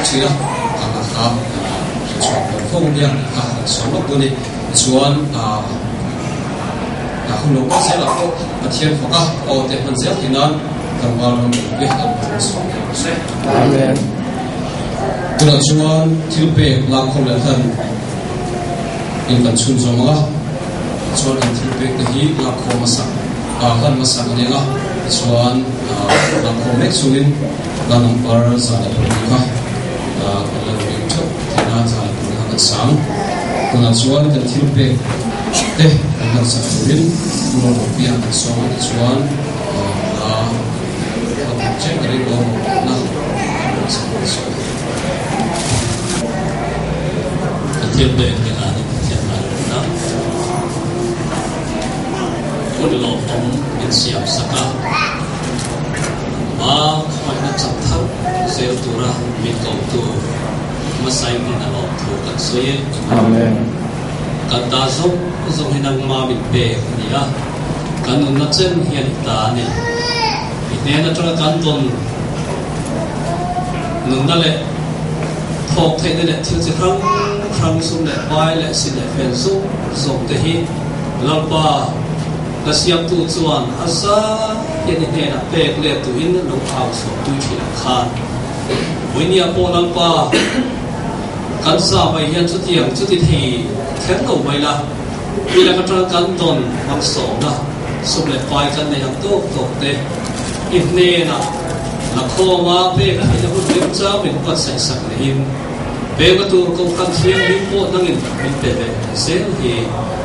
thin a, kha kha kha hre chhuak lo fo nia kha kan sawi lawk dawn a ni. Tichuan a hun lo kal zelah pawh Pathian faka aw te hman zel theih nan tlangval ram te an hmang chhuak thei rawh se. Amen. Tunah chuan thil pek lakkhawm leh hlan in kan chhun zawm ang a, chuan kan thil pek te hi lakkhawm hmasak hlan hmasak a ni ang a, tichuan lakkhawm mek chungin hla number 120 kha kan la ring theuh theih nan 120 kha kan sang. Tunah chuan kan thil pek te kan hlan sak turin Pu Ropia kan sawm a, tichuan hla kha thawk chen ka ring lo mawhphurhna kan rawn sak dawn sawi. Pathian pek ni hlânin Pathian hlan lohna hun lawmawm min siam sak a, ma khawngaihna chak thar zel tura min kotu hmasain in a lawm thu kan sawi e. Amen. Kan ta zawng zawng hi nangma min pek a ni a, kan nunna chen hian i ta a ni. I hnen atanga kan tawn nunna leh thawk theihna leh thil chi hrang hrang sum leh pai leh sin leh fen zawng zawng te hi Lalpa ka siamtu chuan a za hian i hnenah pek let tuhin lo au chhuah pui thin ang khan. Vawinia pawh Lalpa kan za mai hian chutiang chuti thei kher lo mai la, mi lak atanga kan tawn malsawmna sum leh pai kan nei ang tawk tawk te i hnenah la khawma pek theihna hun remchang min buatsaih sak lehin peka tur Kohhran Thianghlim pawh nangin min pe ve zel hi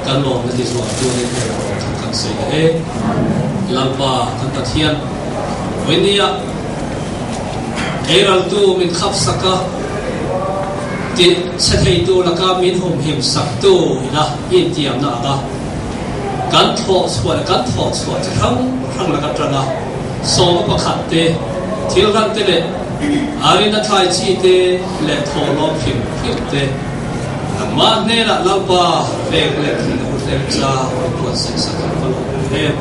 kan lawmna ti zual turin hei a awm thu kan sawi leh e. Lalpa kan Pathian, vawinia eiraltu min khap sak a, ti chhe theitu laka min humhim saktu ina intiamna anga kan thawh chhuah leh kan thawh chhuah chi hrang hrang laka tanga sawma pakhat te, thil ran te leh arina thlai chi te leh thawhlawm hrim hrim te nangmah hnenah Lalpa pek leh thin a huthlem cha min buatsaih sak ang ka lawm em.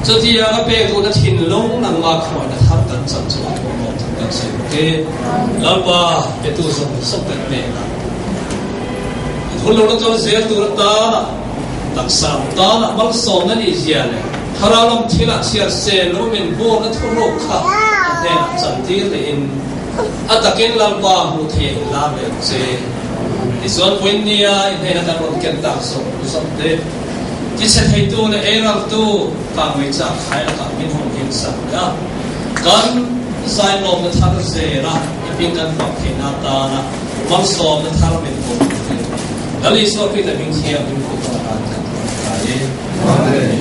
Chutiang a pek duhna thinlung nangmah khawngaihna thar kan chan chu a pawimawh thu kan sawi bawk e. Lalpa petu zawng zawng te hnenah an hun lo la kal zel tur atana taksa ang tana malsawmna nih zia leh thlarau lam thilah chhiar se lo min buarna thuruk kha a hnenah chantir lehin a takin Lalpa hmuh theih a inlar leh ang che. Tichuan Puinnia i hnena kan rawn ken tak zawng zawng te, tichhe theitu leh eiraltu kangmei chak thlai lakah min hawng him sak leh a, kan zailawmna thar zela i hming kan fak theihna atana malsawmna thar min pawh turin Lal Isua Krista hming thianghlim kut a tan kan tawngtai e. Amen.